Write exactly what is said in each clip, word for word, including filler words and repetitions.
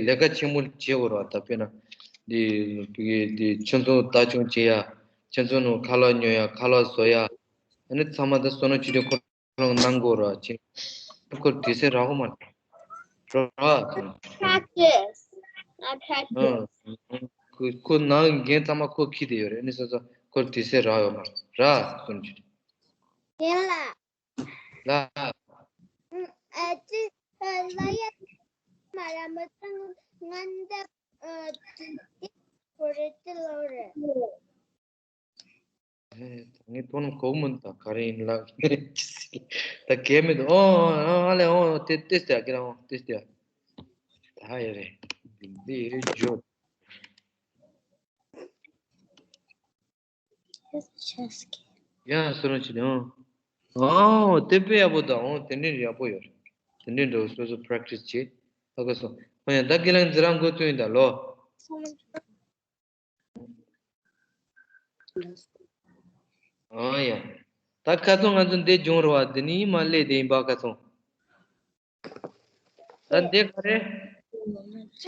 ལས་ཀ་ཆེན་མོ་བྱེད་དགོས་རེད་བ། ད་དཔེར་ན་འདི་འདི་ཁྱིམ་ཚང་བདག་སྐྱོང་བྱེད་ཡ། ཁྱིམ་ཚང་ནང་ཁ་ལག་ཉོ་ཡ། ཁ་ལག་བཟོ་ཡ། ཨ་ནི་ཚང་མ་ད་བསོད་ནམས་ཆོས་སྒྲོན་ཁོ་རང་གནང་དགོས་རེད་བ། ཁྱེད་ཁོ་དུས་ཚོད་རག་གི་མ་རེད་བ། Practice. I practice. ཨང་། ཁོ་ཁོ་ནང་འགན་ཚང་མ་ཁོ་འཁྱེར་བསྡད་ཡོད་རེད། ཨ་ནི་སོ་སོ་ཁོར་དུས་ཚོད་རག་ཡོད་མ་རེད། ར་སོང་ཅི། ཡིན་ལ། ལ། ཨ་ཅི་ཨ་ལ་ཡ་མ་ར་མ་ཚང་ང་འདི་ཨ་ཅི་ཁོ་རེ་ཅི་ལོ་རེ། ངས་ཐོག་ནས་གོ་མིན་དང་ག་རེ་ཡིན་ལ། ད་གལ་མི་འདུག་ཨོ་ཨོ་ཨ་ལེ་ཨོ་ཏེ་ཏེ་སྟེ་ཨ་ཀི་ར་ཨོ་ཏེ་སྟེ་ཨ། ད་ཡ་རེད། འདི་ཇོ། ཡང་སོ་རང་ཅི་ནས་ཨོ། ཨོ་དེ་དཔེ་ཡག་པོ་དང་ཨོ་དེ་འདྲའི་ཡག་པོ་ཡོད་རེད། དེ་འདྲའི་འདྲ་བོ་སོ་སོ་practice་བྱེད། ཧ་གོ་སོང་། ཨོ་ཡང་ད་ཁྱེད་རང་འཛི་རང་འགོ་བཙུགས་ཡིན་ད་ལོ། ཨོ་ཡ། ད་ཁ་སང་ང་ཚོ་འདི་སྦྱོང་རོགས་ཨ། འདི་ནི་མ་སླེབས་དེ་ཡིན་པ་ཁ་སང་། ད་འདི་ག་རེ། ཅ།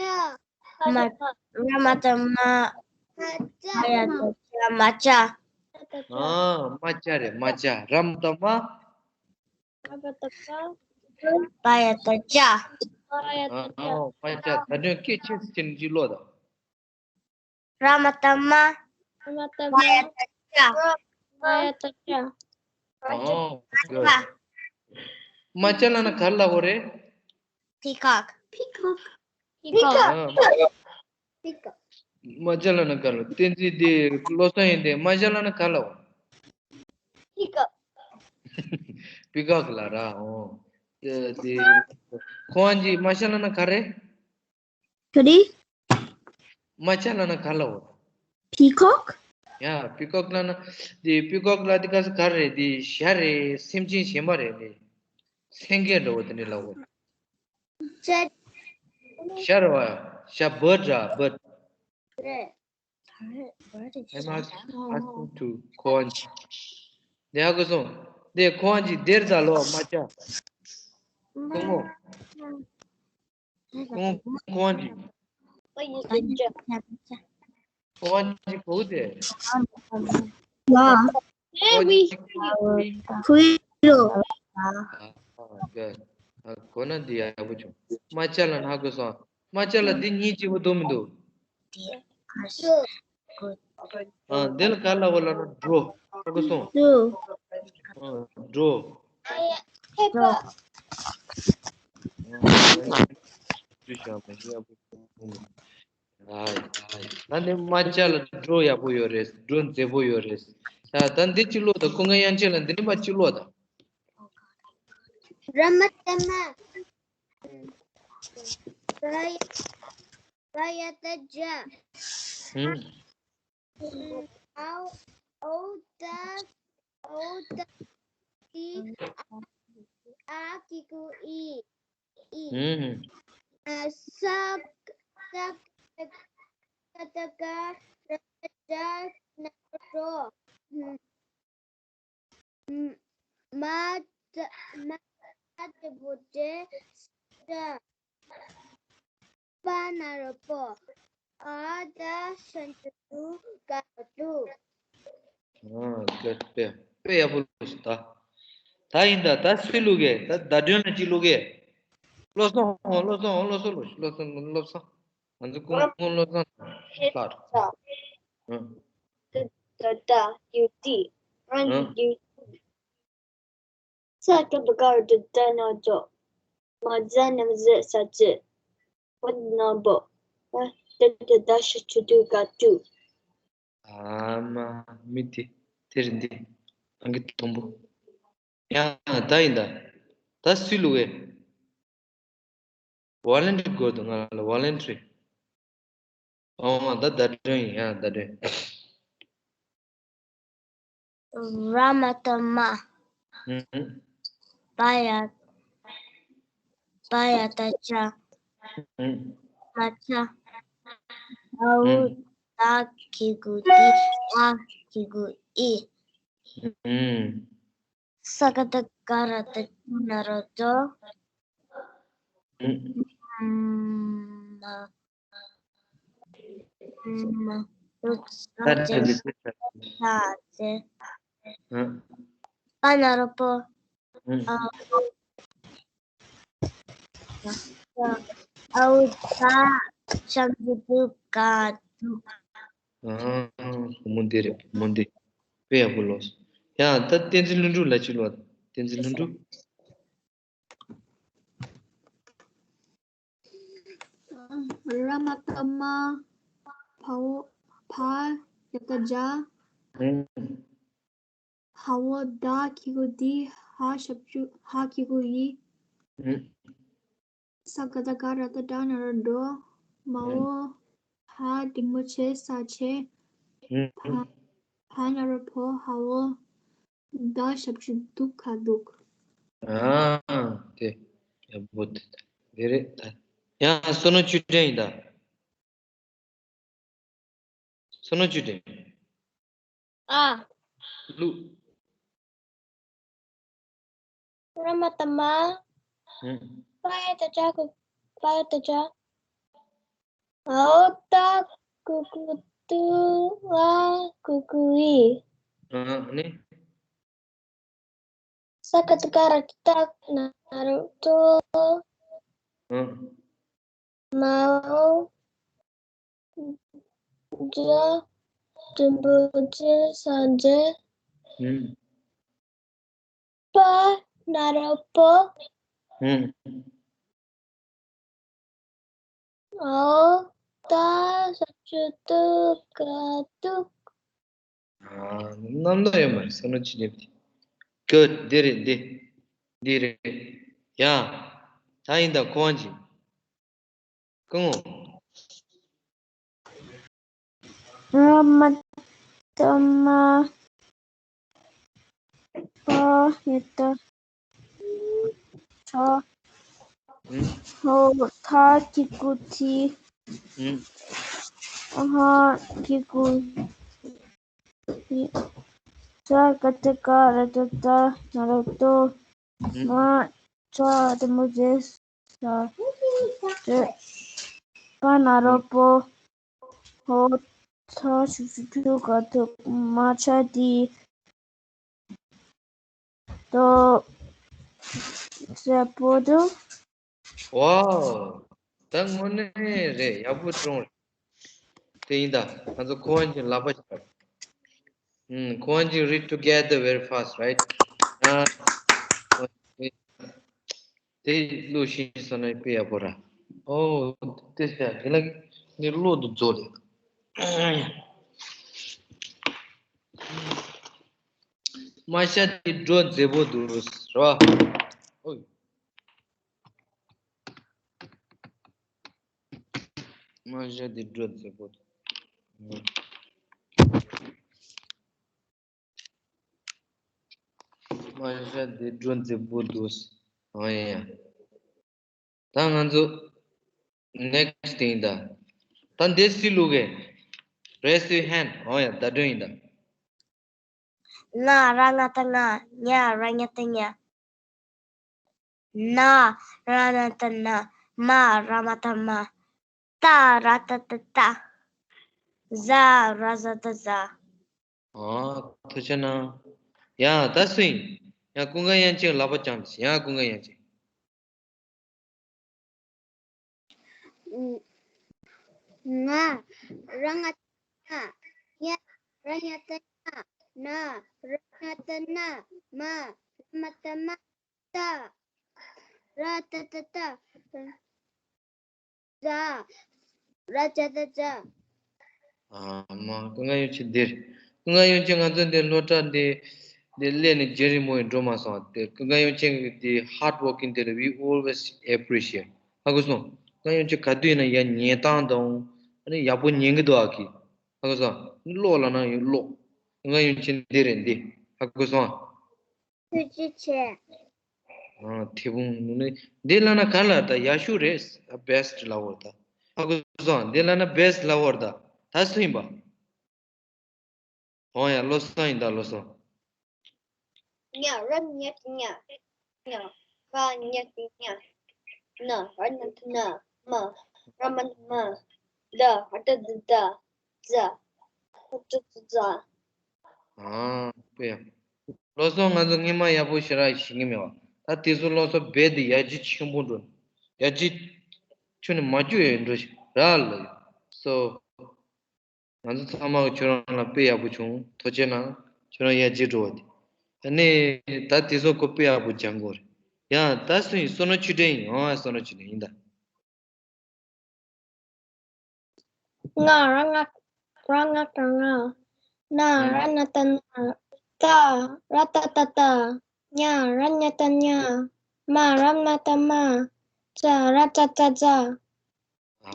མ། ར་མ་ཏ་མ། མ་ཡ་ཏ་ཅ། མ་ཅ། ཨ། མ་ཅ་རེད། མ་ཅ། ར་མ་ཏ་མ། པ་ཡ་ཏ་པ། པ་ཡ་ཏ་པ། ཨ། ཨ། མ་ཅ། ད་དོན་སྐད་ཆེ་ཙམ་ཅིག་ཀློག་དང་། ར་མ་ཏ་མ། ར་མ་ཏ་མ། པ་ཡ་ཏ་ཅ། པ་ཡ་ཏ་ཅ། ཨོ། མ་ཅ། མ་ཅ་ལབ་ན་ག་རེ་ལབ་དགོས་རེད། Peacock. Peacock. Peacock. ཨ། Peacock. མ་ཅ་ལབ་ན་ག་རེ། བསྟན་འཛིན་འདི་བློ་བཟང་ཡིན་ཏེ་མ་ཅ་ལབ་ན་ག་རེ་ལབ་དགོས། Peacock. Peacock ལབ་ར། ཨོ། དེ་དེ་ཁོང་གིས་མ་ཅ་ལབ་ན་ག་རེ། ག་རེ། མ་ཅ་ལབ་ན་ག་རེ་ལབ་དགོས། Peacock? ཡ། Peacock ལབ་ན་དེ་Peacock ལབ་དེ་ག་ས་ག་རེ་རེད། དེ་ཞ་རེད། སེམས་ཅན་གཞན་པ་རེད། དེ་སེང་གེ་འདྲ་བོ་དེ་འདྲ་ལབ་དགོས། ཅ། ཞ་རེད་བ། ཞ། Bird ར། Bird. རེད། I'm ask- asking to ཁོང་གིས། དེ་ཧ་གོ་སོང་། དེ་ཁོང་གིས་དེར་ད་ལོ་མ་ཅ། ཁོང་། ཁོང་ཁོང་གིས། ཁོང་གིས་གོ་དེ། ལ། ཁོང་གིས། ཁུ་རུ། ཨ། གོ་ན་འདི་ཡག་པོ་བྱུང་། མ་ཅ་ལབ་ན་ཧ་གོ་སོང་། མ་ཅ་ལབ་འདི་གཉིས་གཅིག་པ་འདུག་མི་འདུག་ཨ། འདི་ལ་ག་ལབ་པ་ལབ་ན་འགྲོ། ཧ་གོ་སོང་། འགྲོ། ཨ། འགྲོ། འགྲོ། ད་ནི་མ་ཅ་ལ་འགྲོ་ཡག་པོ་ཡོད་རེད། འགྲོ་མཛེས་པོ་ཡོད་རེད། ད་ད་འདི་གཅིག་ཀློག་དང་། ཀུན་དགའ་དབྱངས་ཅན་ལགས་འདི་ནི་མ་གཅིག་ཀློག་དང་། ར་མ་ཏ་མ། པ་ཡ་པ་ཡ་ཏ་ཅ། ཨུམ། ཨ་ཨོ་ཏ་ཨོ་ཏ་ཏི། ཨ་ཨ་གི་གུ་ཨི། ཨི། ཨུམ། ཨ་ས་ཀ་ས་ཀ་ཏ་ཀ་ར་ཏ་ན་རོ། ཨུམ། མ་ཏ་མ་ཏ་བུ་ཏེ་ཏ། པ་ན་རོ་པོ། ཨ་ད་ཤན་ཏུ་ཏུ་ག་རོ་ཏུ། ཨ། དཔེ་དཔེ་དཔེ་ཡག་པོ་ལོས་ད། ད་ཡིན་ད། ད་སུས་བླུག་གེ། ད་ཟླ་སྒྲོན་ལ་ཅིག་བླུག་གེ། བློ་བཟང་། བློ་བཟང་། བློ་བཟང་ལོས། བློ་བཟང་། བློ་བཟང་། ང་ཚོ་སྐུ་ངོ་བློ་བཟང་ལགས། ཨ། ད་ད་ཡུ་ཏི། ཨ། ཡུ་ཏི། ས་ཀ་བ་ག་ར་ཏ་ཏ་ན་ཏོ། མ་ཛ་ན་ཟ་ས་ཛི། བ་ན་བོ། ད་ད་ད་ཤ་ཆུ་དུ་ག་ཏུ། ཨ་མ། མི་དེ་དེ་རེད་འདི། ཨང་ཀི་དང་པོ། ཡ། ད་ཡིན་ད། ད་སུས་བླུག་གེ། ཝོ་ལན་ཊི་རི་དགོས་འདུག་ང་ལ་ཝོ་ལན་ཊི་རི། ཨོ། ད་ཟླ་སྒྲོན་ཡིན། ཡ། ཟླ་སྒྲོན། ར་མ་ཏ་མ། ཨུམ། པ་ཡ་པ་ཡ་ཏ་ཅ། ཨུམ། མ་ཅ། ཨ་ཨུ། ཨུམ། ད་གི་གུ་དི། ཨ་གི་གུ་ཨི། ཨུམ། ས་ཀ་ཏ་ག་ར་ཏ་ན་རོ་ཏོ། ཨུམ། ཨ། ཨ། ད་ད་ད་ད་ད། ཨ། པ་ན་རོ་པོ། ཨ། ཨ། ཨའོ་ད་ཞབས་ཀྱུ་དུ་ག་དུག་ཨ། བུ་མོ་འདི་རེད། བུ་མོ་འདི་དཔེ་ཡག་པོ་ཀློག་སོང་། ཡ། ད་བསྟན་འཛིན་ལྷུན་གྲུབ་ལ་ཅིག་ཀློག་བསྟན་འཛིན་ལྷུན་གྲུབ། ར་མ་ཏ་མ། བའོ་བ་ཡ་ཏ་བྱ། ཨུམ། ཧའོ་ད་གི་གུ་དི། ཧ་ཞབས་ཀྱུ་ཧ་གི་གུ་ཡི། ཨུམ། ས་ཀ་བཏགས་སྐ་ར་བཏགས་སྒྲ་ན་རོ་སྒྲོ། མའོ། ཧ་འགྲེང་བུ་ཆེ་ས་ཆེ། ཨུམ། བ་ན་རོ་བོ། ཧའོ་ད་ཞབས་ཀྱུ་དུ་ག་དུག་ཨ། དེ་ཡག་པོ་འདུག་དེ་རེད་ད། ཡང་བསོད་ནམས་ཆོས་སྒྲོན་ཡིན་ད། བསོད་ནམས་ཆོས་སྒྲོན། ཨ། གླུ། ར་མ་ཏ་མ། ཨུམ། པ་ཡ་ཏ་བྱ་གུ། པ་ཡ་ཏ་བྱ། ཨའོ་ད་གུ་གུ་དུ། ཨ་གུ་གུ་ཡི། ཨ་ནི། ས་ཀ་བཏགས་སྐ་ར་བཏགས་སྐྲ་ན་རོ་སྐྲོ། ཨ། མའོ། བྱ་འགྲེང་བུ་བྱེ་ས་བྱེ། ཨུམ། པ་ན་རོ་པོ། ཨུམ། ཨའོ་ད་ཞབས་ཀྱུ་དུ་ག་དུག་ཨ། རྣམ་དག་ཡོད་མ་རེད། བསོད་ནམས་ཆོས་སྒྲོན། གུཌ། འདི་རེད་འདི། འདི་རེད། ཡ། ད་ཡིན་ད་ཁོ་བ་ཅིག་སྐུ་ངོ། ར་མ་ཏ་མ། པ་ཡ་ཏ་བྱ། ཨུམ། ཧའོ་ད་གི་གུ་དི། ཨུམ། ཧ་གི་གུ་ཡི། ས་ཀ་བཏགས་སྐ་ར་བཏགས་སྐྲ་ན་རོ་སྐྲོ། ཨུམ། མ། བྱ་འགྲེང་བུ་བྱེ་ས་བྱེ། པ་ན་རོ་པོ། ཧའོ་ད་ཞབས་ཀྱུ་དུ་ག་དུག་མ་ཆ་དི། དོ། ཟེར་པོ་དུ། ཝའོ། ད་དངོས་གནས་རེད། ཡག་པོ་བྱུང་རེད། དེ་ཡིན་ད། ང་ཚོ་ཁོ་བ་ཅིག་ལག་པ་ཞིག་ཨུམ། ཁོང་གཉིས་read together very fast, right? ཨ། དེ་བློ་ཤེས་སོང་ན་དཔེ་ཡག་པོ་ར། ཨོ། དེ་བྱས་དེ་ལ་ནི་བློ་དུ་རྫོགས་རེད། མ་ཤ་དེ་འགྲོ་མཛེས་པོ་འདུག་རེད་བ། ཨོ། མ་ཤ་དེ་འགྲོ་མཛེས་པོ་འདུག་མ་ཤ་དེ་འགྲོ་མཛེས་པོ་འདུག་ཨང་ཡ་ཡ། ད་ང་ཚོ་next thing ད། ད་འདི་སུས་བླུག་གི། Raise your hand. ཨང་ཡ། ད་དྲན་ཡིན་ད། ན་ར་ང་ཏ་ང་། ཉ་ར་ཉ་ཏ་ཉ། ན་ར་ན་ཏ་ན། མ་ར་མ་ཏ་མ། ཏ་ར་ཏ་ཏ་ཏ། ཟ་ར་ཟ་ཏ་ཟ། ཨ། ཐུགས་རྗེ་གནང་། ཡ་ད་སུ་ཡིན། ཡ་ཀུན་དགའ་དབྱངས་ཅན་ལག་པ་བརྐྱངས། ཡ་ཀུན་དགའ་དབྱངས་ཅན། ང་། ར་ང་ཏ་ང་། ཉ་ར་ཉ་ཏ་ཉ། ན་ར་ན་ཏ་ན། མ་ར་མ་ཏ་མ། ཏ་ར་ཏ་ཏ་ཏ། ཛ། ར་ཛ་ཏ་ཛ། ཨ་མ། ཀུན་དགའ་དབྱངས་ཅན་འདིར། ཀུན་དགའ་དབྱངས་ཅན་ང་ཚོ་འདི་སློབ་གྲྭ་འདི་འདི་སླེབས་ནས་རྗེས་རིང་མོ་ཡང་འགྲོ་མ་སོང་། དེ་ཀུན་དགའ་དབྱངས་ཅན་གྱི་འདི་hard working འདི་ལ་we always appreciate. ཧ་གོ་སོང་། ཀུན་དགའ་དབྱངས་ཅན་ག་དུས་ཡིན་ན་ཡང་ཉན་སྟངས་དང་ཨ་ནི་ཡག་པོ་ཉན་གི་འདུག་ཨ་ཁི། ཧ་གོ་སོང་། ཀློག་ལབ་ན་ཡང་ཀློག་ཀུན་དགའ་དབྱངས་ཅན་འདི་རེད་འདི། ཧ་གོ་སོང་། ཐུགས་རྗེ་ཆེ། ཨ། ཐེ་བུང་ནི་འདི་ལབ་ན་ག་ལ་ད་ཡག་ཤོས་རེད། best ལབ་འོ་ད། ཧ་གོ་སོང་། འདི་ལབ་ན་best ལབ་འོ་ད། ད་སུ་ཡིན་པ། ཨོ་ཡ། བློ་བཟང་ཡིན་ད། བློ་བཟང་། ཉ་ར་ཉ་ཏ་ཉ། ཉ་ར་ཉ་ཏ་ཉ། ན་ར་ན་ཏ་ན། མ་ ར་མ་ན་མ། ལ་ཧ་ཏ་ཏ་ཏ། ཛ། ཧ་ཏ་ཏ་ཛ། ཨ། དཔེ་ཡག་པོ། བློ་བཟང་ང་ཚོ་སྔས་མ་ཡག་པོ་ཞེ་དྲག་ཤེས་ཀྱི་མེད་པ། ད་དེ་ཚོ་བློ་བཟང་རྦད་དེ་ཡར་རྒྱས་ཆེན་པོ་འགྲོ། ཡར་རྒྱས་ཁྱོན་ནས་མ་བསྐྱོད་ཡ་འགྲོ་ཞིག་ར་ལ་ཡོད། སོ། ང་ཚོ་ཚང་མ་གི་ཁྱོད་རང་ལ་དཔེ་ཡག་པོ་བྱུང་། ཐུགས་རྗེ་གནང་། ཁྱོད་རང་ཡར་རྒྱས་འགྲོ་བ་དེ། ཨ་ནི། ད་དེ་ཚོ་ཁོ་དཔེ་ཡག་པོ་སྦྱང་དགོས་རེད། ཡ། ད་སུ་ཡིན། བསོད་ནམས་ཆོས་སྒྲོན་ཡིན། ཨང་། བསོད་ནམས་ཆོས་སྒྲོན་ཡིན་ད། ང་ར་ང་། ར་ང་ཏ་ང་། ན་ཨང་། ར་ན་ཏ་ན། ཏ་ར་ཏ་ཏ་ཏ། ཉ་ར་ཉ་ཏ་ཉ། མ་ར་མ་ཏ་མ། ཙ་ར་ཙ་ཏ་ཙ། ཨ་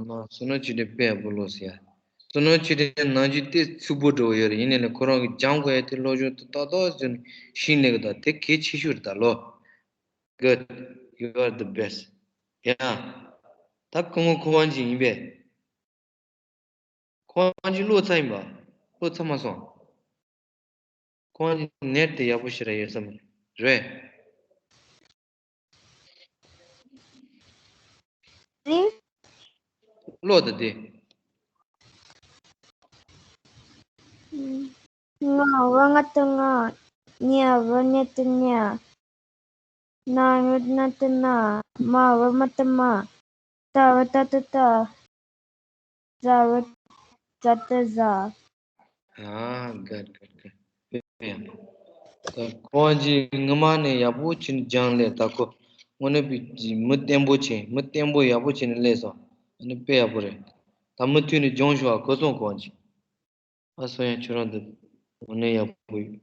མ། བསོད་ནམས་ཆོས་སྒྲོན་དཔེ་ཡག་པོ་ཀློག་སོང་ཡ། བསོད་ནམས་ཆོས་སྒྲོན་ནང་བཞིན་ཏོག་ཙམ་ཚུགས་པོ་འདྲ་པོ་ཡོད་རེད། ཡིན་ནའི་ལས་ཁོ་རང་གིས་སྦྱང་དགོས་ཡ་དེ་སློབ་སྦྱོང་དེ་ཏག་ཏག་བཟོས་ནས་ཤེས་ལེ་གི། ད་དེ་གལ་ཆེ་ཤོས་རེད་ད་ལོ། Good. You are the best. ཡ། ད་སྐུ་ངོ་ཁོ་དབང་ཆེན་ཡིན་པས། ཁོ་དབང་ཆེན་ཀློག་ཚར་ཡིན་པ། ཀློག་ཚར་མ་སོང་། ཁོ་དབང་ཆེན་ནེཊ་དེ་ཡག་པོ་ཞེ་དྲག་ཡོད་ས་མ་རེད། རེད། ཀློག་དང་དེ། ང་ར་ང་ཏ་ང་། ཉ་ར་ཉ་ཏ་ཉ། ན་ར་ན་ཏ་ན། མ་ར་མ་ཏ་མ། ཏ་ར་ཏ་ཏ་ཏ། ཛ་ར་ཛ་ཏ་ཛ། ཨ། good, good, good. དཔེ་ཡག་པོ། ད་ཁོང་གིས་སྔོན་མ་ནས་ཡག་པོ་བྱས་ནས་སྦྱངས་ལེ། ད་ཁོ་དངོས་གནས་པའི་མི་བརྟན་པོ་བྱས། མི་བརྟན་པོ་ཡག་པོ་བྱས་ནས་སླེབས་སོང་། ཨ་ནི་དཔེ་ཡག་པོ་རེད། ད་མུ་མཐུད་ནས་སྦྱོང་ཤོག་ཨ། གོ་སོང་ཁོང་གིས། ཨ། སོང་ཡ། ཁྱོད་རང་འདི་དངོས་གནས་ཡག་པོ་ཡོད།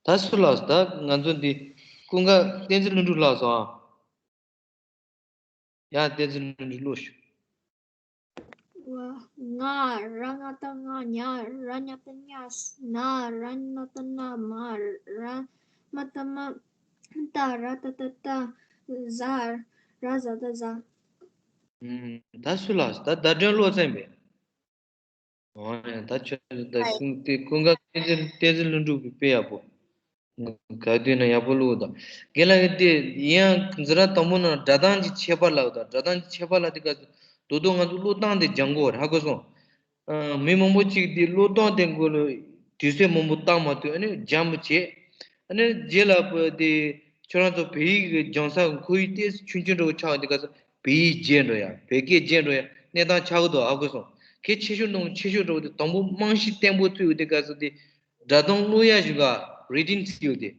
ད་སུ་ལགས་སོ། ད་ང་ཚོ་འདི་ཀུན་དགའ་བསྟན་འཛིན་ལྷུན་གྲུབ་ལགས་སོ་ཨ། ཡ། བསྟན་འཛིན་ལྷུན་གྲུབ་ཀློག་ཤོག་ང་ར་ང་ཏ་ང་། ཉ་ར་ཉ་ཏ་ཉ། ན་ར་ན་ཏ་ན། མ་ར་མ་ཏ་མ། ཏ་ར་ཏ་ཏ་ཏ། ཛ་ར་ཛ་ཏ་ཛ། ད་སུ་ལགས་སོ། ད་ཟླ་སྒྲོན་ཀློག་ཚར་ཡིན་པས། འོ་ཡ། ད་ཁྱོད་ད་ཀུན་དེ་ཀུན་དགའ་བསྟན་འཛིན་བསྟན་འཛིན་ལྷུན་གྲུབ་ཀྱི་དཔེ་ཡག་པོ། ག་དུས་ན་ཡག་པོ་ཀློག་དང་། རྒན་ལགས་ཀྱིས་དེ་ཡིན་ཡང་འཛིན་གྲྭ་དང་པོ་ནང་སྒྲ་གདངས་ཀྱི་ཁྱད་པར་ལབ་དང་། སྒྲ་གདངས་ཀྱི་ཁྱད་པར་ལབ་དེ་ག་ཚོད་རྡོག་རྡོག་ང་ཚོ་ཀློག་སྟངས་དེ་སྦྱང་དགོས་རེད། ཧ་གོ་སོང་། ཨ། མི་མང་པོ་གཅིག་དེ་ཀློག་སྟངས་དེ་མགོ་ལ་དུས་ཚོད་མང་པོ་བཏང་མ་ཐུབ། ཨ་ནི་སྦྱང་མི་བྱེད། ཨ་ནི་རྗེས་ལ་བ་དེ་ཁྱོད་རང་ཚོ་བོད་ཡིག་གི་སྦྱང་ས་ཁོར་ཡུག་ཏོག་ཙམ་ཆུང་ཆུང་འདྲ་པོ་ཆགས། དེ་ག་ཚོད་བོད་ཡིག་བརྗེད་འགྲོ་ཡ། བོད་སྐད་བརྗེད་འགྲོ་ཡ་གནས་སྟངས་ཆགས་ཀྱི་འདུག་ཧ་གོ་སོང་། གལ་ཆེ་ཤོས་ནང་ཆེ་ཤོས་འདྲ་པོ་དེ་དང་པོ་རྨང་གཞི་བརྟན་པོ་བཙུགས། དེ་ག་ཚོད་དེ་སྒྲ་གདངས་ཀློག་ཡ་ཞིག་ག reading skill དེ།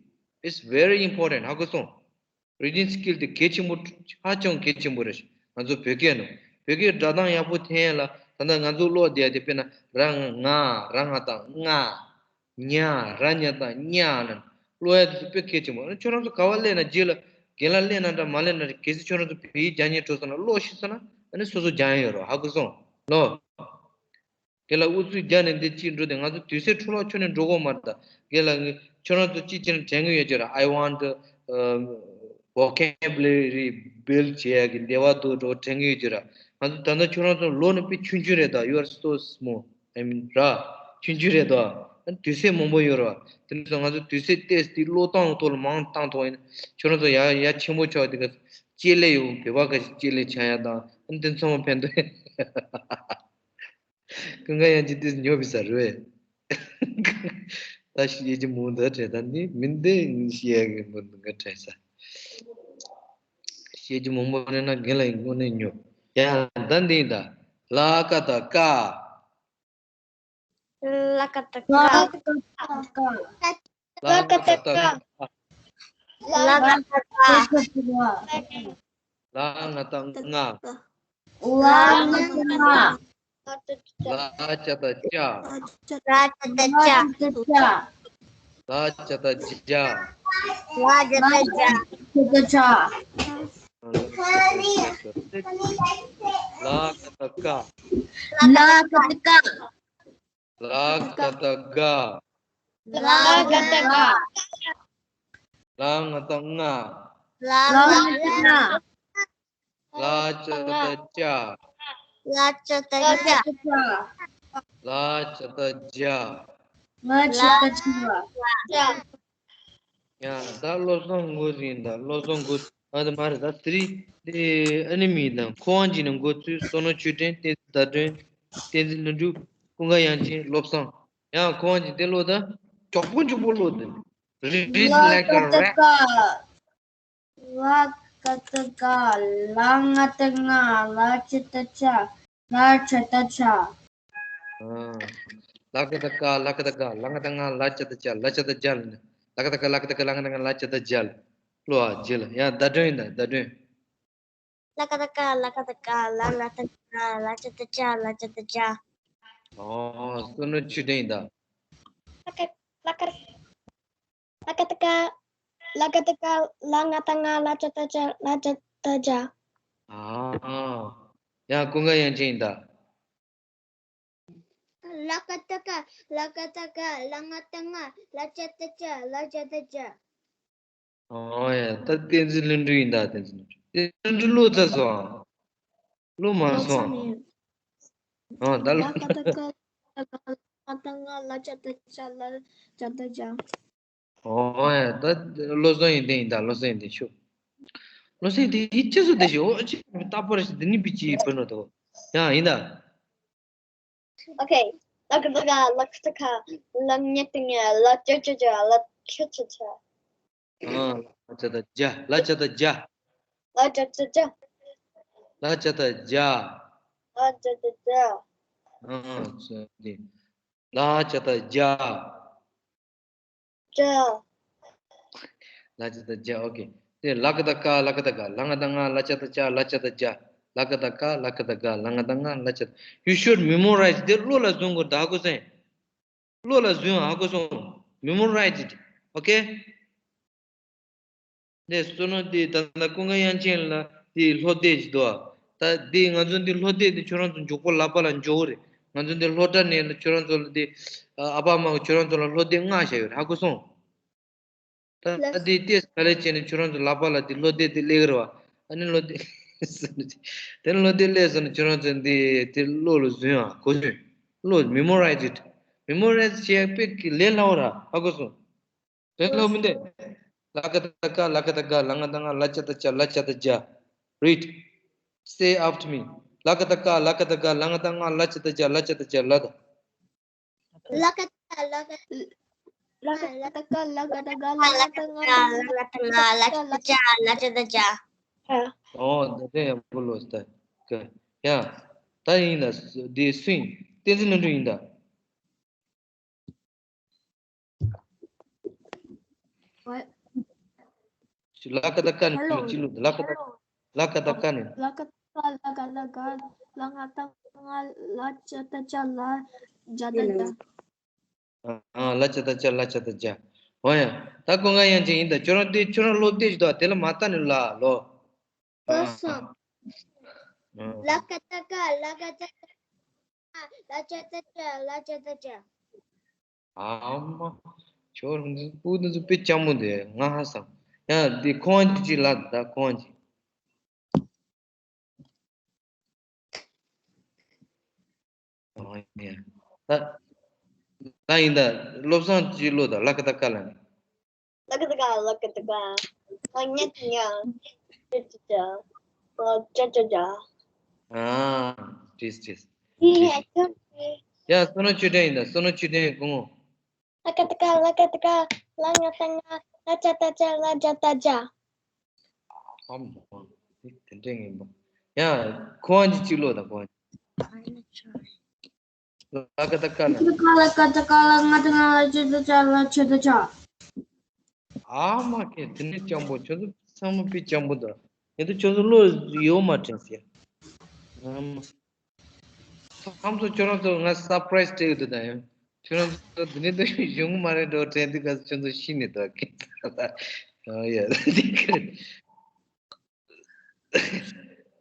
It's very important. ཧ་གོ་སོང་། reading skill དེ་གལ་ཆེན་པོ། ཧ་ཅང་གལ་ཆེན་པོ་རེད། ང་ཚོ་བོད་སྐད་ནང་བོད་སྐད་སྒྲ་གདངས་ཡག་པོ་འཐེན་ཡ་ལ། ད་ལྟ་ང་ཚོ་ཀློག་བསྡད་ཡ་དེ། དཔེར་ན་ར་ང་། ང་ར་ང་ཏ་ང་། ཉ་ར་ཉ་ཏ་ཉ་ལབ་ཀློག་ཡ་དེ་ཚོ་དཔེ་གལ་ཆེན་པོ། ཨ་ནི་ཁྱོད་རང་ཚོ་ག་པར་སླེབས་ན། རྗེས་ལ་རྒན་ལགས་སླེབས་ན་འདྲ་མ་སླེབས་ན་འདྲ། གལ་སྲིད་ཁྱོད་རང་ཚོ་བོད་ཡིག་སྦྱང་སྙིང་བྲོ་སོང་ན། ཀློག་ཤེས་སོང་ན། ཨ་ནི་སོ་སོ་སྦྱང་ཡ་ཡོད་རེད། ཧ་གོ་སོང་ལོ། དེ་ལ་ཨུ་ཚུགས་རྒྱག་ནས་འདི་གཅིག་འགྲོ་དེ། ང་ཚོ་དུས་ཚོད་འཕྲོ་བརླག་ཁྱོན་ནས་འགྲོ་གི་མ་རེད་ད། རྒན་ལགས་ངས་ཁྱོད་རང་ཚོ་གཅིག་བྱས་ན་དྲན་གྱི་ཡོད་ཀྱི་རེད། I want, uh, vocabulary build བྱེད་ཡ་གི་འདི་བ་དུ་འགྲོ་དྲན་གྱི་ཡོད་ཀྱི་རེད། ང་ཚོ་ད་ལྟ་ཁྱོད་རང་ཚོ་ལོ་ནི་དཔེ་ཆུང་ཆུང་རེད་ད། You are so small. I mean ར། ཆུང་ཆུང་རེད་ད། དུས་ཚོད་མང་པོ་ཡོད་རེད་བ། དེ་ནས་ང་ཚོ་དུས་ཚོད་ཏོག་ཙམ་དེ་ཀློག་སྟངས་ཐོག་ལ་མང་བཏང་ཐུབ་ཡིན་ན། ཁྱོད་རང་ཚོ་ཡ་ཡ་ཆེན་པོ་ཆགས། དེ་ག་ལྕེ་ལེ་ཡོང་། བོད་པ་ག་ཞིག་ལྕེ་ལེ་ཆགས་ཡ་དང་། ཨ་ནི་དེ་ཚང་མ་ཕན་ཐོགས། ཀུན་དགའ་དབྱངས་ཅན་ཏོག་ཙམ་ཉོབ་པའི་ས་རེད། ད་བཤད་རྒྱུ་མང་པོ་འདུག་དྲན། ད་འདི་མི་འདི་བཤད་ཡ་གི་མི་འདུག་ག་དྲན་ས། བཤད་རྒྱུ་མང་པོ་རེད་ན་རྒན་ལགས་ཡིན་དངོས་གནས་ཉོབ། ཡ། ད་འདི་ཡིན་ད། ལ་ཀ་ཏ་ཀ། ལ་ཀ་ཏ་ཀ། ལ་ཀ་ཏ་ཀ། ལ་ཀ་ཏ་ཀ། ལ་ཀ་ཏ་ཀ། ལ་ང་ཏ་ང་། ལ་ང་ཏ་ང་། ལ་ཅ་ཏ་ལྕགས། ལ་ཅ་ཏ་ལྕགས། ལ་ཅ་ཏ་ལྗགས། ལ་ཅ་ཏ་ལྗགས། ལ་ཅ་ཏ་ལྗགས། ལ་ཀ་ཏ་ཀ། ལ་ཀ་ཏ་ཀ། ལ་ཀ་ཏ་ཀ། ལ་ཀ་ཏ་ཀ། ལ་ང་ཏ་ང་། ལ་ང་ཏ་ང་། ལ་ཅ་ཏ་ལྕགས། ལ་ཅ་ཏ་ལྕགས། ལ་ཅ་ཏ་ལྗགས། ལ་ཅ་ཏ་ལྗགས། ཡ། ད་བློ་བཟང་འགོ་ཟིན། ད་བློ་བཟང་འགོ། ཨ་ད་མ་རེད། ད་དེ་རིང་དེ་ཨ་ནི་མི་དང་ཁོ་དབང་སྦྱིན་ནས་འགོ་ཚུགས། བསོད་ནམས་ཆོས་སྒྲོན། བསྟན་འཛིན་ཟླ་སྒྲོན། བསྟན་འཛིན་ལྷུན་གྲུབ། ཀུན་དགའ་དབྱངས་ཅན། བློ་བཟང་། ཡང་ཁོ་དབང་སྦྱིན་དེ་ལོ་ད་མགྱོགས་པོ་མགྱོགས་པོ་ལོ་དེ། Read like a rat. ལ་ཀ་ཏ་ཀ་ལ་ང་ཏ་ང་ལ་ཅ་ཏ་ཅ་ལ་ཅ་ཏ་ཅ། ལ་ཀ་ཏ་ཀ་ལ་ཀ་ཏ་ཀ་ལ་ང་ཏ་ང་ལ་ཅ་ཏ་ཅ་ལ་ཅ་ཏ་ཅ། ལ་ཀ་ཏ་ཀ་ལ་ཀ་ཏ་ཀ་ལ་ང་ཏ་ང་ལ་ཅ་ཏ་ཅ། ལོ་ཨ་ཇི་ལ་ཡང་ཟླ་སྒྲོན་ཡིན་ད་ཟླ་སྒྲོན། ལ་ཀ་ཏ་ཀ་ལ་ཀ་ཏ་ཀ་ལ་ང་ཏ་ང་ལ་ཅ་ཏ་ཅ་ལ་ཅ་ཏ་ཅ། ཨོ་བསོད་ནམས་ཆོས་སྒྲོན་ཡིན་ད། ལ་ཀ་ལ་ཀ་ལ་ཀ་ཏ་ཀ་ལ་ཀ་ཏ་ཀ་ལ་ང་ཏ་ང་ལ་ཅ་ཏ་ཅ་ལ་ཅ་ཏ་ཅ། ཨ་ཡང་ཀུན་དགའ་དབྱངས་ཅན་ཡིན་ད། ལ་ཀ་ཏ་ཀ་ལ་ཀ་ཏ་ཀ་ལ་ང་ཏ་ང་ལ་ཅ་ཏ་ཅ་ལ་ཅ་ཏ་ཅ། ཨོ་ཡ་ད་བསྟན་འཛིན་ལྷུན་གྲུབ་ཡིན་ད། བསྟན་འཛིན་ལྷུན་གྲུབ། བསྟན་འཛིན་ལྷུན་གྲུབ་ལོ་ཙཱ་སོང་། ལོ་མ་སོང་། ཨོ་ད་ལོ། ལ་ཀ་ཏ་ཀ་ལ་ཀ་ཏ་ཀ་ལ་ང་ཏ་ང་ལ་ཅ་ཏ་ཅ་ལ་ཅ་ཏ་ཅ། ཨོ་ཡ་ད་བློ་བཟང་ཡོན་ཏན་ཡིན་ད། བློ་བཟང་ཡོན་ཏན་ཤོག་བློ་བཟང་ཡོན་ཏན་ཡིད་ཆེས་སུ་དེ་ཞིག་ཨོ་ཅི་རྟག་པར་ཞིག་འདི་ནི་པི་ཅི་ཕུ་ནོ་དོ། ཡང་ཡིན་ད། Okay. ལ་ཀ་ཏ་ཀ་ལ་ཀ་ཏ་ཀ་ལ་ང་ཏ་ང་ལ་ཅ་ཅ་ཅ་ལ་ཅ་ཅ་ཅ། ཨ་ལ་ཅ་ཏ་ཇ། ལ་ཅ་ཏ་ཇ། ལ་ཅ་ཏ་ཇ། ལ་ཅ་ཏ་ཇ། ལ་ཅ་ཏ་ཇ། ཨ་ལ་ཅ་ཏ་ཇ། ཇ། ལ་ཅ་ཏ་ཇ། Okay. དེ་ལ་ཀ་ཏ་ཀ་ལ་ཀ་ཏ་ཀ་ལ་ང་ཏ་ང་ལ་ཅ་ཏ་ཅ་ལ་ཅ་ཏ་ཇ། ལ་ཀ་ཏ་ཀ་ལ་ཀ་ཏ་ཀ་ལ་ང་ཏ་ང་ལ་ཅ་ཏ། You should memorize. དེ་བློ་ལ་བཟུང་དགོས། ད་ཧ་གོ་སོང་། བློ་ལ་བཟུང་། ཧ་གོ་སོང་། Memorize it. Okay. དེ་བསོད་ནམས་དེ་ད་ལྟ་ཀུན་དགའ་དབྱངས་ཅན་ལ་དེ་ལྷོ་སྡེ་ཞིག་འདུག་ད་དེ་ང་ཚོ་འདི་ལྷོ་སྡེ་དེ་ཁྱོད་རང་ཚོ་མགྱོགས་པོ་ལག་པ་ལ་འབྱོར་གི་རེད། ང་ཚོ་འདི་ལྷོ་བྲག་ནས་ལ་ཁྱོད་རང་ཚོ་ལ་དེ་ཨ་ཕ་མ་ཁྱོད་རང་ཚོ་ལ་ལྷོ་སྡེ་མངགས་བཞག་ཡོད་རེད། ཧ་གོ་སོང་། ད་ལགས། དེ་ལྟས་ག་ལེ་བྱས་ནས་ཁྱོད་རང་ཚོ་ལག་པ་ལ་དེ་ལྷོ་སྡེ་དེ་སླེབས་གི་རེད་བ། ཨ་ནི་ལྷོ་སྡེ་དེ་ལྷོ་སྡེ་སླེབས་སོང་ན་ཁྱོད་རང་ཚོ་འདི་དེ་བློ་ལ་བཟུང་ཨ། གོ་སོང་། བློ་memorize it. Memorize བྱས་པའི་གི་ལས་སླ་བོ་ར། ཧ་གོ་སོང་། དེ་ལོ་མི་འདི། ལ་ཀ་ཏ་ཀ་ལ་ཀ་ཏ་ཀ་ལ་ང་ཏ་ང་ལ་ཅ་ཏ་ཅ་ལ་ཅ་ཏ་ཇ། Read. Say after me. ལ་ཀ་ཏ་ཀ་ལ་ཀ་ཏ་ཀ་ལ་ང་ཏ་ང་ལ་ཅ་ཏ་ཅ་ལ་ཅ་ཏ་ཇ། ལ་ད། ལ་ཀ་ཏ་ལ་ཀ་ལ་ཀ་ཏ་ཀ་ལ་ཀ་ཏ་ཀ་ལ་ང་ཏ་ང་ལ་ཅ་ཏ་ཅ་ལ་ཅ་ཏ་ཇ། ཨོ་ད་དེ་ཡག་པོ་ལོས་ད། ཀ་ཡ། ད་ཡིན་ད། འདི་སུ་ཡིན། བསྟན་འཛིན་ལྷུན་གྲུབ་ཡིན་ད། What? ལ་ཀ་ཏ་ཀ་ནས་Hello. ཅི་ལུགས། ལ་ཀ་ཏ། ལ་ཀ་ཏ་ཀ་ནས། ལ་ཀ་ཏ་ཀ་ལ་ཀ་ཏ་ཀ་ལ་ང་ཏ་ང་ལ་ཅ་ཏ་ཅ་ལ་ཇ་ཏ་ཇ། ཨ་ལ་ཅ་ཏ་ཅ་ལ་ཅ་ཏ་ཇ། འོ་ཡ། ད་ཀུན་དགའ་དབྱངས་ཅན་ཡིན་ད། ཁྱོད་རང་དེ་ཁྱོད་རང་ལོ་དེ་ཞིག་འདུག་དེ་ལ་མ་ལྟ་ནས་ལ་ལོ། ལོ་སོང་། ལ་ཀ་ཏ་ཀ་ལ་ཀ་ཏ་ཀ་ལ་ཅ་ཏ་ཅ་ལ་ཅ་ཏ་ཅ། ཨ་མ། ཁྱོད་རང་ཚོ་སྤུ་ན་ཚོ་དཔེ་སྤྱང་པོ་འདུག་ང་ཧ་སང་། ཡ་འདི་ཁོང་གཅིག་ཅིག་ལ་ད་ཁོང་གཅིག་ཨོ་ཡ། ད་ད་ཡིན་ད། བློ་བཟང་གཅིག་ལོ་ད། ལ་ཀ་ཏ་ཀ་ལ་ནི། ལ་ཀ་ཏ་ཀ་ལ་ཀ་ཏ་ཀ་ལ་ཉ་ཏ་ཉ་ཅ་ཏ་ཅ་ལ་ཅ་ཏ་ཅ། ཨ་ཏིས་ཏིས། ཡ་བསོད་ནམས་ཆོས་སྒྲོན་ཡིན་ད། བསོད་ནམས་ཆོས་སྒྲོན་ཡིན་གོང་ངོ་། ལ་ཀ་ཏ་ཀ་ལ་ཀ་ཏ་ཀ་ལ་ང་ཏ་ང་ལ་ཅ་ཏ་ཅ་ལ་ཇ་ཏ་ཇ། ཨམ། དེ་འདྲས་ངན་པ། ཡ། ཁོང་གཅིག་ཅིག་ལོ་ད་ཁོང་། ལ་ཀ་ཏ་ཀ་ན། ལ་ཀ་ཏ་ཀ་ལ་ང་ཏ་ང་ལ་ཅ་ཏ་ཅ་ལ་ཆ་ཏ་ཆ། ཨ་མ་ཀེ་དེ་ནས་སྤྱང་པོ། ཁྱོད་ཚོ་ཚང་མ་དཔེ་སྤྱང་པོ་འདུག་ངས་ད་ཁྱོད་ཚོ་བློ་ཡོད་མ་དྲན་ཟེར། ཨ་མ། ཁམས་ཚོ་ཁྱོད་རང་ཚོ་ང་སར་པ་རའི་སི་སྤྲད་ཡོད་དོ་ད་ཡང་། ཁྱོད་རང་ཚོ་འདི་ནས་ད་ཡོང་གི་མ་རེད་འགྲོ་དྲན་དུས་ག་ཁྱོད་ཚོ་ཤི་ནས་འདུག་ཨ་ཡ་འདི་ག་རེད།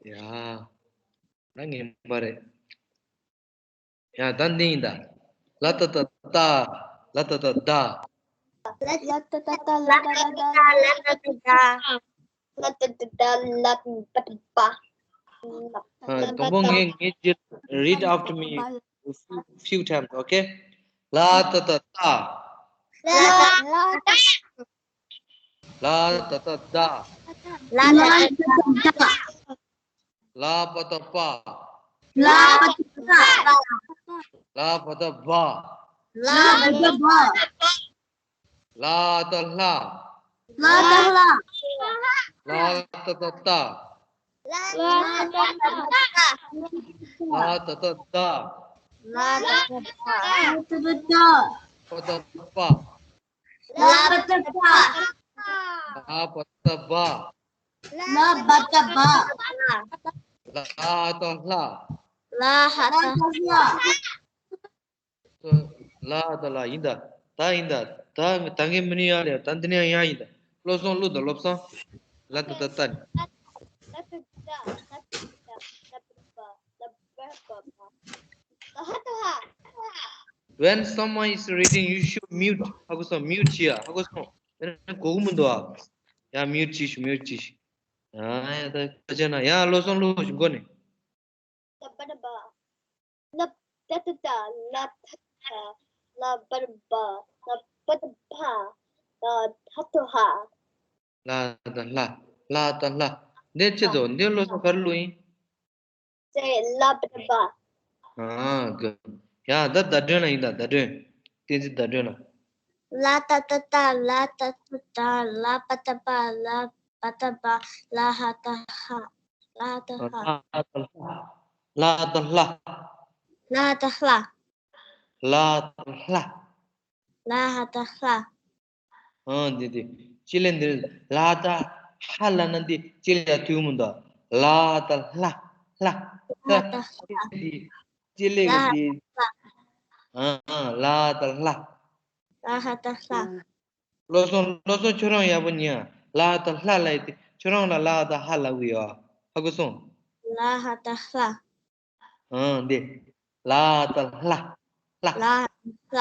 ཡ། ད་ངན་པ་རེད། ཡ་ད་འདི་ཡིན་ད། ལ་ཏ་ཏ་ཏ། ལ་ཏ་ཏ་ཏ། ལ་ཏ་ཏ་ཏ་ལ་ཏ་ཏ་ཏ། ལ་ཏ་ཏ་ཏ་ལ་ཏ་ཏ་ཏ། ཨ། དང་པོ་ངས་ངས་ཅིག་read after me few, few times, okay? ལ་ཏ་ཏ་ཏ། ལ་ཏ། ལ་ཏ་བཏགས་ལྡ། ལ་ཏ་བཏགས་ལྡ། ལ་པ་བཏགས་པ། ལ་པ་བཏགས་པ། ལ་པ་བཏགས་པ། ལ་པ་བཏགས་པ། ལ་ཏ་ལྷ། ལ་ཏ་ལྷ། ལ་ཏ་བཏགས་ལྟ། ལ་ཏ་བཏགས་ལྟ། ལ་ཏ་བཏགས་ལྡ། ལ་ཏ་བཏགས་ལྡ། ལ་ཏ་བཏགས་ལྡ། པ་བཏགས་པ། ལ་པ་བཏགས་པ། ལ་བ་བཏགས་བ། ལ་བ་བཏགས་བ། ལ་ཏ་ལྷ། ལ་ཧ་ཏ་ལྷ། ལ་ཏ་ལྷ་ཡིན་ད། ད་ཡིན་ད། ད་ད་ངས་མི་ནུས་ཡ་ལས་ད་འདི་ནས་ཡང་ཡིན་ད། བློ་བཟང་བློ་དང་བློ་བཟང་། ལ་ཏ་ད་ལྟ་ནི། ལ་ཏ་ད་ལ་ཏ་ད་ལ་པ་ད་པ་ལ་བ་ད་བ། ལ་ཧ་ཏ་ཧ། When someone is reading, you should mute. ཧ་གོ་སོང་། mute བྱེད་ཡ། ཧ་གོ་སོང་། དེ་ནས་གོ་གི་མི་འདུག་ཨ། ཡ་mute བྱེད་ཤོག mute བྱེད་ཤོག་ཡ་ཡ་ད་ཁ་ཆེ་ན་ཡ་བློ་བཟང་བློ་ཞིག་གོ་ནས། ལ་པ་ད་པ། ལ་ཏ་ད་ད། ལ་ཐ་ཐ། ལ་པ་ད་པ། ལ་པ་ད་པ། ལ་ཧ་ཏ་ཧ། ལ་ཏ་ལྷ། ལ་ཏ་ལྷ། འདི་ཅི་ཚོ་འདི་བློ་བཟང་ག་རེ་བླུགས་ཡིན། ལ་པ་ད་པ། ཨ་གི། ཡ་ད་བརྡ་སྒྲོན་ལ་ཡིན་ད་བརྡ་སྒྲོན། བསྟན་འཛིན་བརྡ་སྒྲོན་ལ། ལ་ཏ་ད་ད། ལ་ཏ་ད་ད། ལ་པ་ད་པ། ལ་པ་ད་པ། ལ་ཧ་ཏ་ཧ། ལ་ཏ་ཧ། ལ་ཏ་ལྷ། ལ་ཏ་ལྷ། ལ་ཏ་ལྷ། ལ་ཏ་ལྷ། ལ་ཧ་ཏ་ལྷ། ཨང་འདི་འདི། ལྕེ་ལེ་འདི་ལ་ཏ་ཧ་ལ་ན་འདི་ལྕེ་ལེ་ཡ་ཐུག་མི་འདུག་ལ་ཏ་ལྷ། ལྷ། ལ་ཏ་ལྷ། འདི་ལྕེ་ལེ་གི་འདི། ཨང་ལ་ཏ་ལྷ། ལ་ཧ་ཏ་ལྷ། བློ་བཟང་བློ་བཟང་ཁྱོད་རང་ཡག་པོ་ཉན། ལ་ཏ་ལྷ་ལ་ཡི་དེ་ཁྱོད་རང་ལ་ལ་ཏ་ཧ་ལབ་གི་ཡོད། ཧ་གོ་སོང་། ལ་ཧ་ཏ་ལྷ། ཨང་འདི། ལ་ཏ་ལྷ། ལྷ། ལྷ། ལྷ།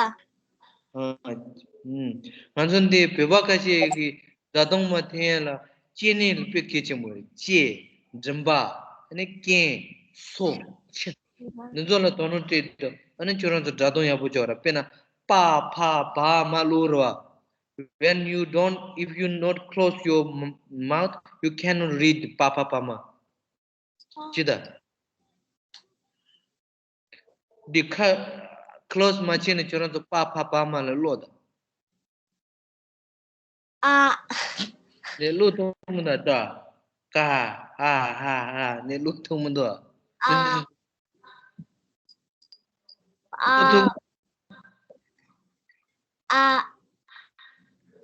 ཨང་། ང་ཚོ་འདི་བོད་པ་ཁ་ཤས་ཀྱི་སྒྲ་གདངས་མ་འཐེན་ཡ་ལ་ལྕེ་ནི་དཔེ་གལ་ཆེན་པོ་རེད། ལྕེ། མགྲིན་པ། ཨ་ནི་རྐན། སོ། མཆུ། འདི་ཚོ་ལ་དོ་སྣང་སྤྲད་དུས་ཨ་ནི་ཁྱོད་རང་ཚོ་སྒྲ་གདངས་ཡག་པོ་ཆགས་ར། དཔེར་ན་པ་ཕ་བ་མ་ལོ་ར་བ། When you don't, if you not close your m- mouth, you cannot read པ་ཕ་བ་མ། ཅི་ད། འདི་ཁ་close་མ་བྱས་ནས་ཁྱོད་རང་ཚོ་པ་ཕ་བ་མ་ལ་ཀློག་ད། ཨ། ནས་ཀློག་ཐུབ་མི་འདུག་ད། ཀ་ཨ་ཧ་ཧ་ནས་ཀློག་ཐུབ་མི་འདུག་ཨ། ཨ། ཨ། ཨ།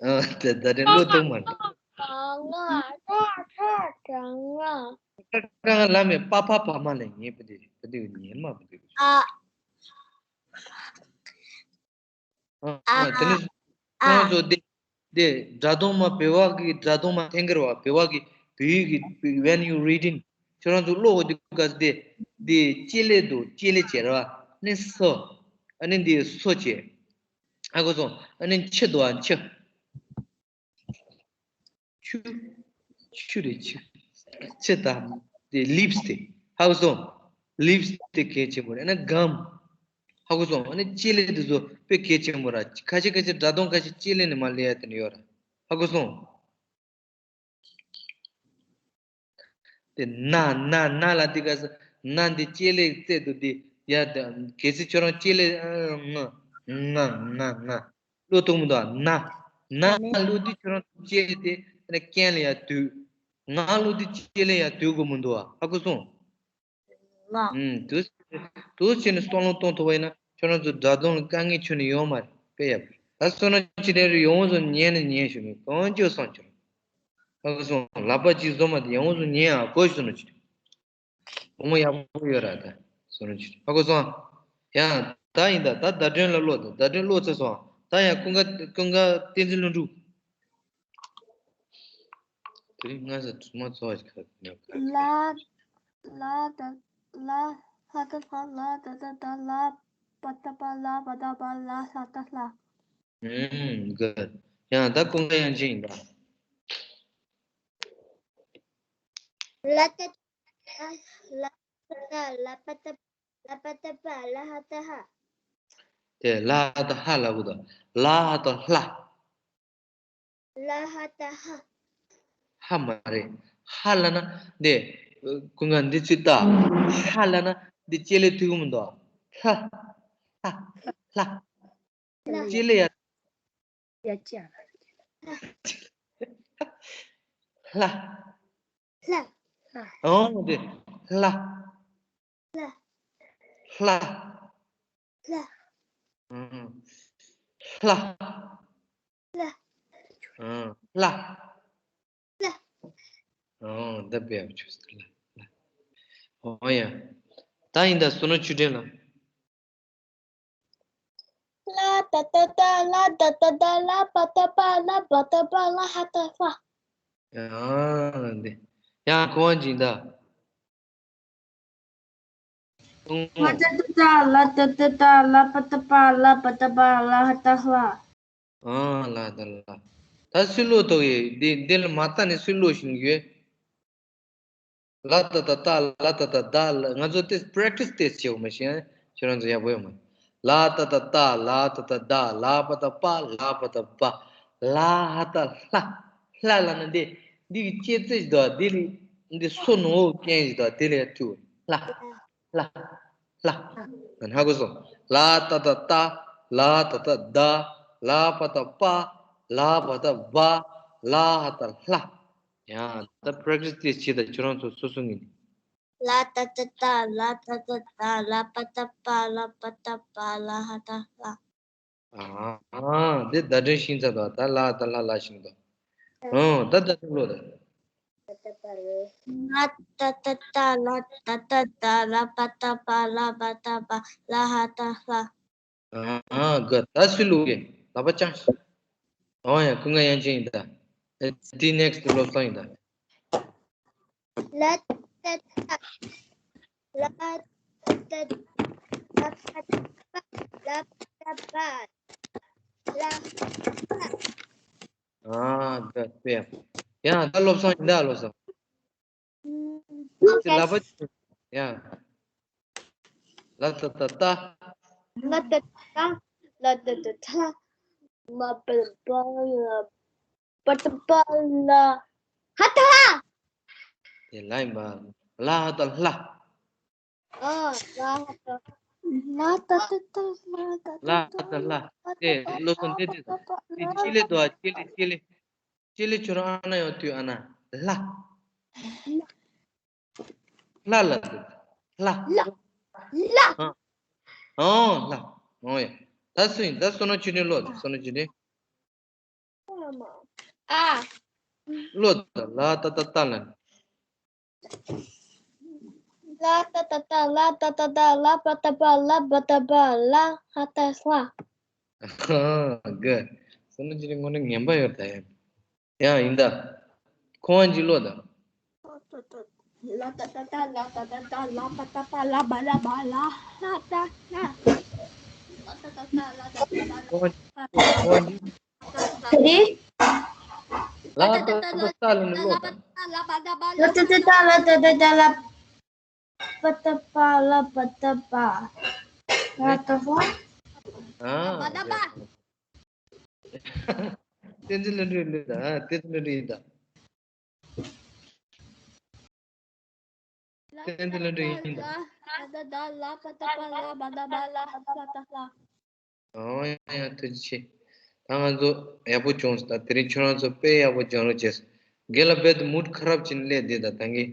ཨ། ད་ད་རེ་ཀློག་ཐུབ་མ་འདུག་ཀ་ང་ལ་མེ་པ་ཕ་བ་མ་ལས་ངེས་པ་དེ་པ་དེ་ཉེ་མ་པ་དེ། ཨ། ཨ། ཨ། དེ་ནས་ཨ། ཁྱོད་རང་ཚོ་དེ་དེ་སྒྲ་གདངས་མ་བོད་པ་གི་སྒྲ་གདངས་མ་འཐེན་གི་རེད་བ། བོད་པ་གི་བོད་ཡིག་གི་when you reading ཁྱོད་རང་ཚོ་ཀློག་གི་དུས་སྐབས་སུ་དེ་དེ་ལྕེ་ལེ་དུ་ལྕེ་ལེ་བྱེད་རེད་བ། ནི་སོ། ཨ་ནི་འདི་སོ་བྱེད། ཨ་གོ་སོང་། ཨ་ནི་མཆུ་དུ་ཨ་མཆུ། ཆུ། ཆུ་རེད་ཆུ། ཆུ་དང་དེ་lips དེ་ཧ་གོ་སོང་། lips དེ་གལ་ཆེན་པོ་རེད། ཨ་ནི་gum ཧ་གོ་སོང་། ཨ་ནི་ལྕེ་ལེ་དེ་ཚོ་དཔེ་གལ་ཆེན་པོ་ར། ཁ་ཤས་ཁ་ཤས་སྒྲ་གདངས་ཁ་ཤས་ལྕེ་ལེ་ནས་མར་སླེབས་ཡ་དེ་ནི་ཡོད་ར། ཧ་གོ་སོང་། དེ་ན་ན་ན་ལ་དེ་ག་ས་ན་འདི་ལྕེ་ལེ་རྩལ་དུ་དེ་ཡ་དེ་གལ་སྲིད་ཁྱོད་རང་ལྕེ་ལེ་ང་ང་ང་ང་ང་ཀློག་ཐུབ་མི་འདུག་ན། ན་ཨ་ནི་ཀློག་དུས་ཁྱོད་རང་ལྕེ་ལེ་དེ་ཨ་ནི་རྐན་ལ་ཡ་དུད། ང་ཀློག་དུས་ལྕེ་ལེ་ཡ་དུད་དགོས་མི་འདུག་ཧ་གོ་སོང་། ང་། ཨུམ། དུ་དུ་བྱས་ནས་སྟོང་ལོང་གཏོང་ཐུབ་པ་ཡིན་ན་ཁྱོད་རང་ཚོ་སྒྲ་གདངས་ལ་དཀའ་ངལ་ཁྱོན་ནས་ཡོད་མ་རེད། དཔེ་ཡག་པོ་རེད། ད་བསོད་ནམས་ཅི་ནས་རེད། ཡོངས་སུ་ཉན་ནས་ཉན་ཞུ་ནས་གང་ཅི་སོང་ཁྱོད་རང་། ཧ་གོ་སོང་། ལག་པ་གཅིག་བཟོ་མ་དེ་ཡོངས་སུ་ཉན་ཨ་གོ་ཞུ་ནོ་ཅི་རེད། བུ་མོ་ཡག་པོ་ཡོད་ར་ད། བསོད་ནམས་ཅི་རེད། ཧ་གོ་སོང་། ཡང་ད་ཡིན་ད་ད་བརྡ་སྒྲོན་ལ་ཀློག་ད་བརྡ་སྒྲོན་ཀློག་ཚར་སོང་། ད་ཡང་ཀུན་དགའ་ཀུན་དགའ་བསྟན་འཛིན་ལྷུན་གྲུབ། དེ་རིང་སྔ་ས་དྲི་མ་ཚོ་བ་ཞིག་ཁ་ནས་ཁ། ལ། ལ་ད། ལ་ཧ་ད་ལྷ། ལ་ད་ད་ད། ལ་པ་ད་པ། ལ་པ་ད་པ། ལ་ཧ་ད་ལྷ། ཨུམ། good. ཡང་ད་ཀུན་དགའ་དབྱངས་ཅན་ཡིན་ད། ལ་ད་ད། ལ་ད་ད། ལ་པ་ད། ལ་པ་ད་པ། ལ་ཧ་ད་ཧ། དེ་ལ་ད་ཧ་ལ་གུ་ད། ལ་ཧ་ད་ལྷ། ལ་ཧ་ད་ཧ། ཧ་མ་རེད། ཧ་ལ་ན་འདི། ཀུན་དགའ་འདི་ཚོས་ལྟ། ཧ་ལ་ན་འདི་ལྕེ་ལས་ཐུག་གི་མི་འདུག་ཧ། ཧ། ལ། ལྕེ་ལས་ཡར། ཡར་ལྕེ། ལ། ལ། ཨོ་འདི། ལ། ལ། ལྷ། ལྷ། ཨང་། ལྷ། ལྷ། ཨང་། ལྷ། ལྷ། ཨང་། ད་དཔེ་ཡག་པོ་བྱུང་སོང་། ལྷ། ལྷ། ཨོ་ཡ། ད་ཡིན་ད་བསོད་ནམས་ཆོས་སྒྲོན་ལགས། ལ་ཏ་ཏ་ཏ་ལ་ཏ་ཏ་ཏ་ལ་པ་ཏ་པ་ལ་པ་ཏ་པ་ལ་ཧ་ཏ་ལྷ། ཨང་། འདི། ཡང་ཁོ་བ་འཇིག་ད། ལ་ཏ་ཏ་ཏ་ལ་ཏ་ཏ་ཏ་ལ་པ་ཏ་པ་ལ་པ་ཏ་པ་ལ་ཧ་ཏ་ལྷ། ཨང་། ལ་ཏ་ལ། ད་སུས་ཀློག་ཐུབ་ཡོད། འདི་འདི་ལ་མ་ལྟ་ནས་སུས་ཀློག་ཤེས་ཡོད། ལ་ཏ་ཏ་ཏ་ལ་ཏ་ཏ་ད་ལ། ང་ཚོ་དེ་པེ་རེག་ཊི་སི་དེ་བྱེད་འོ་མ་ཤེས། ཁྱོད་རང་ཚོ་ཡག་པོ་ཡོད་མ། ལ་ཏ་ཏ་ཏ་ལ་ཏ་ཏ་ད་ལ་པ་ཏ་པ་ལ་པ་ཏ་པ་ལ་ཧ་ཏ་ལྷ། ལྷ་ལ་ན་འདི་འདི་གི་ལྕེ་རྩེ་ཞིག་འདུག་འདི་འདི་སོ་ནོ་རྐྱེན་ཞིག་འདུག་དེ་ལ་ཐུག་ལྷ། ལྷ། ལྷ། ཧ་གོ་སོང་། ལ་ཏ་ཏ་ཏ། ལ་ཏ་ཏ་ད། ལ་པ་ཏ་པ། ལ་པ་ཏ་བ། ལ་ཧ་ཏ་ལྷ། ཡང་ད་པེ་རེག་ཊི་སི་དེ་བྱེད་ད་ཁྱོད་རང་ཚོ་སོ་སོ་ངེས་ནས། ལ་ཏ་ཏ་ཏ་ལ་ཏ་ཏ་ད་ལ་པ་ཏ་པ་ལ་པ་ཏ་པ་ལ་ཧ་ཏ་ལྷ། ཨ། འདི་བརྡ་སྤྲོད་ཤིང་ཚ་དང་ད་ལ་ད་ལྷ་ལ་ཤིང་དང་། ཨོ་ད་ད་ད་ལོ་ད། ལ་ཏ་ཏ་ཏ་ལ་ཏ་ཏ་ཏ་ལ་པ་ཏ་པ་ལ་པ་ཏ་པ་ལ་ཧ་ཏ་ལྷ། ཨ་ག་ད་སུ་ལུག་གི་ལ་པ་ཅང་། ཨོ་ཡ་ཀུན་དགའ་དབྱངས་ཅན་ཡིན་ད། དེ་ནེག་སི་ཊི་སློབ་གསོ་ཡིན་ད། ལ་ཏ་ཏ། ལ་ཏ་ཏ། ལ་ཏ་ཏ། ལ་ཏ་ཏ། ལ། ཨ་ག་དཔེ། ཡང་ད་སློབ་གསོ་ཡིན་ད་སློབ་གསོ། ཨ་ལ་པ། ཡ། ལ་ཏ་ཏ་ཏ། ལ་ཏ་ཏ་ཏ། ལ་ཏ་ཏ་ཏ། མ་པ་པ་ལ། པ་ཏ་པ་ལ། ཧ་ཏ་ལྷ། དེ་ལ་ཡིན་པ། ལ་ཧ་ཏ་ལྷ། ཨ། ལ་ཧ་ཏ། ལ་ཏ་ཏ་ཏ། ལ་ཏ་ཏ་ལྷ། དེ་བློ་སོང་དེ་དེ་དང་། དེ་ལྕེ་ལེ་དོ། ལྕེ་ལེ་ལྕེ་ལེ། ལྕེ་ལེ་ཁྱོད་རང་ཨ་ན་ཡོང་དུས་ཨ་ན། ལྷ། ལྷ་ལ་དེ། ལྷ། ལ། ལ། ཨ། ཨོ་ལྷ། ཨོ་ཡ། ད་སུ་ཡིན་ད་བསོད་ནམས་ཆོས་སྒྲོན་ཀློག་ད་བསོད་ནམས་ཆོས་སྒྲོན། ཨ། ཀློག་ད་ལ་ཏ་ཏ་ཏ་ལ། ལ་ཏ་ཏ་ཏ་ལ་ཏ་ཏ་ཏ་ལ་པ་ཏ་པ་ལ་པ་ཏ་པ་ལ་ཧ་ཏ་ལྷ། ཨ་ག་བསོད་ནམས་ཆོས་སྒྲོན་དངོས་གནས་ངན་པ་ཡོད་ད་ཡ། ཡང་ཡིན་ད། ཁོང་ཨ་ཅི་ཀློག་ད། ལ་ཏ་ཏ་ཏ་ལ་ཏ་ཏ་ཏ་ལ་པ་ཏ་པ་ལ་བ་ལ་བ་ལ་ཧ་ཏ་ཧ། ལ་ཏ་ཏ་ཏ་ལ་ཏ་ཏ་ཏ་ལ་ཏ་ཏ་ཏ། ཁོང་ཨ་ཅི། རེད། ལ་ཏ་ཏ་ཏ་ལ་ཏ་ཏ་ཏ་ལ་ནི་ཀློག་ད། ལ་ཏ་ཏ་ཏ་ལ་ཏ་ཏ་ཏ་ལ། པ་ཏ་པ་ལ་པ་ཏ་པ། ལ་ཏ་ཧ། ཨ། བ་ཏ་པ། བསྟན་འཛིན་ལྷུན་གྲུབ་ལོས་དང་། བསྟན་འཛིན་ལྷུན་གྲུབ་ཡིན་དང་། བསྟན་འཛིན་ལྷུན་གྲུབ་ཡིན་དང་། ལ་ཏ་ཏ་ལ་པ་ཏ་པ་ལ་བ་ཏ་པ་ལ་ཧ་ཏ་ལྷ། ཨོ་ཡ་ཐུགས་རྗེ་ཆེ། ད་ང་ཚོ་ཡག་པོ་བྱུང་སོང་། ད་དེ་རིང་ཁྱོད་རང་ཚོ་དཔེ་ཡག་པོ་སྦྱང་རོགས་བྱས་སོང་། རྒན་ལགས་རྦད་དེ་མུ་ཌི་ཁ་རབ་བྱས་ནས་སླེབས་བསྡད་ད་ད་གིན།